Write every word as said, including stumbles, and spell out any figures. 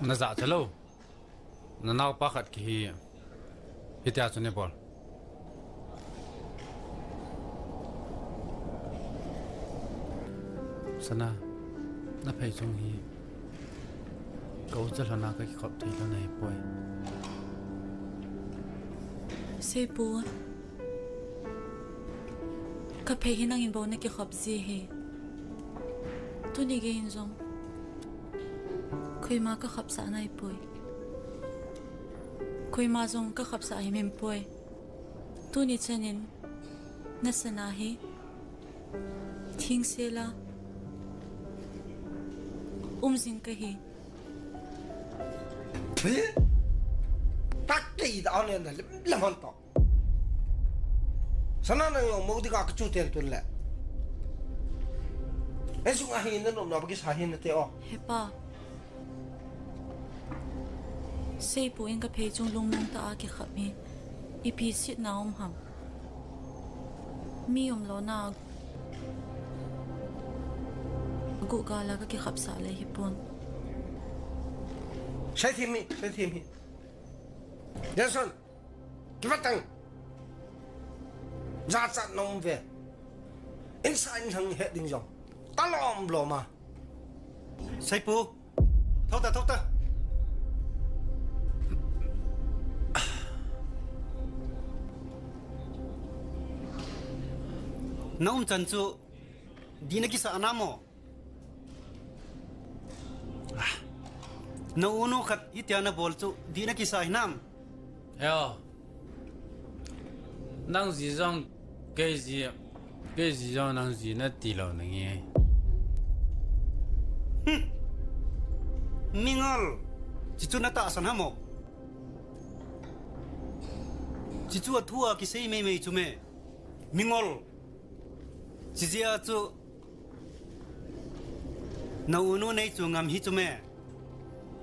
Na jachat lou. Na naopa khat kihi. Hitia chu nei bol. Sana, na phei chung hi. Ka u cha lhona ka kikhop thei lhon ahi poi. Seipu. Ka phei hi nangin bou na kikhop ji hi. Tuni gei in jong. Koima ka khopsah nai poi. Koima jong ka khopsah himhim poi. Tuni chanin na sana hi thingsel'a um jing ka hi. Phi? Tak kei da ne na lim lam han to. Sana nang jong mo di ka ka chu ten tun le. Ei sung ahi na nom na ba kisa hi na te o. He pa. Seipu in ka phei chung lungmong tah'a kikhap hi ipi sitna um ham. Mi umlouna guh gal'a ka kikhapsah le hi pon. Seithim hi, seithim hi. Jason, kiva tang. Jachat na um ve. Insa inlhang het ding jong. Talom lom a. Seipu. Thou ta, thou ta. Na umchan chu dih na kisah na mo? Ah. Na unu khat hitia na bol chu dih na kisah hinam? Heo. Nang ji jong kei ji, kei ji jong nang ji nati lou nange. Hmm. Mingol. Chichu na tahsan ham o. Chichu a thu a kisei meimei chu me. Mingol. Chijia chu na unu nei chu ngam hi chu me.